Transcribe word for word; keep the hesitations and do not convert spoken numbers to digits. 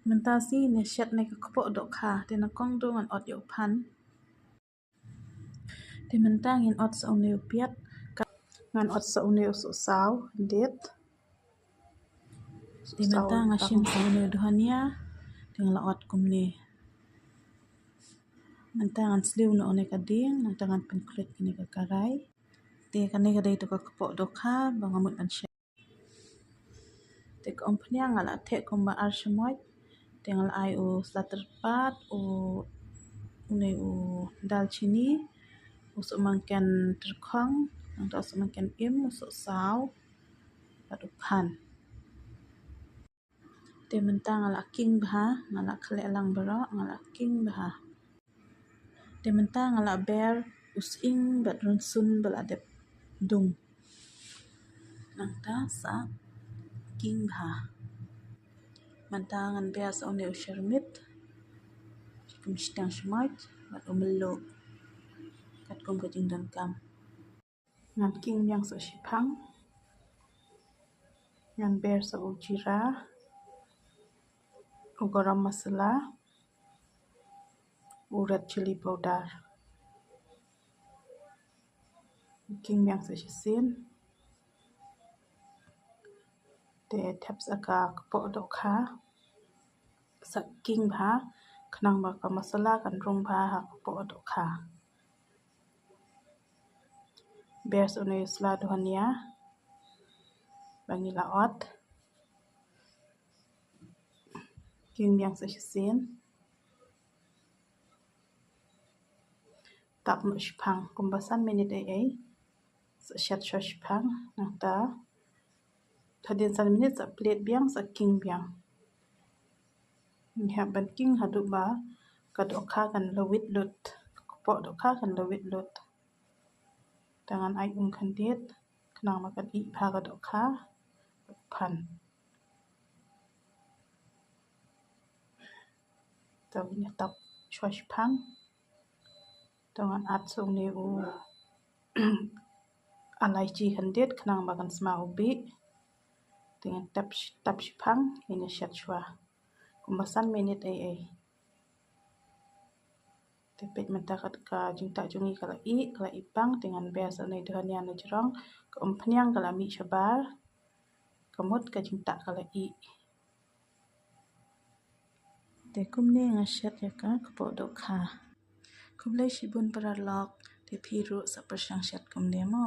Mynta shisien ngin shet ïa ka kpoh dohkha, te na kong duh ngan ot ïa u phan. Te mynta ngin ot sa une u piat, ngan ot sa une u sohsaw, dit. Te mynta nga shim sa une u dhania, te nga la ot kumne. Mynta ngan sliew noh une ka dieng, nangta ngan pynkhuid kane ka karai. Te kane ka dei to ka kpoh dohkha ba nga mut ban shet. Te ka umphniang nga la theh kumba ar shamoit. Te nga la ai u sla tyrpad, u, une u dalchini, u sohmangken tyrkhong, nangta u sohmangken im, u sohsaw, bad u phan. Te mynta nga la king bha, nga la khleh lang baroh, nga la king bha. Te mynta nga la ber u sying bad rynsun ba la dep dung. Nangta sa king bha. Mynta ngan ber sa une u shyrmit, kum shiteng shamoit, bad u mluh, katkum ka jingdonkam. Ngan king biang sa shiphang. Ngan ber sa u jira, u garam masala, u red chilli powder. King biang sa shisien. Te thep sa ka kpoh dohkha. Sa king bha, khnang ba ka masala kan rung bha ha ka kpoh dohkha. Ber sa une u sla dhania ba ngi la ot. King biang sa shisien. Tap noh shiphang kumba san minit ei ei. Sa shet shuwa shiphang, nangta hadien san minit sa plie biang, sa king biang. Ngi hap ban king haduh ba ka dohkha kan lawit lut, ka kpoh dohkha kan lawit lut. Te ngan ai um khyndiat, khnang ba kan ih bha ka dohkha, phan. Te ngi tap shuwa shiphang. Te ngan add sa une u alaichi khyndiat khnang ba kan sma u bih. Te ngan tap, tap shiphang, ngin ïa shet shuwa kumba san minit ei ei. Te peit mynta kat ka jingtah jong ngi ka la ih, ka la ih pang, te ngan ber sa une u dhania na jrong, ka umphniang ka la mih shabar, ka mut ka jingtah ka la ih. Te kumne nga shet ïa ka kpoh dohkha. Khublei shibun paralok, te phi ruh sa pyrshang shet kumne mo.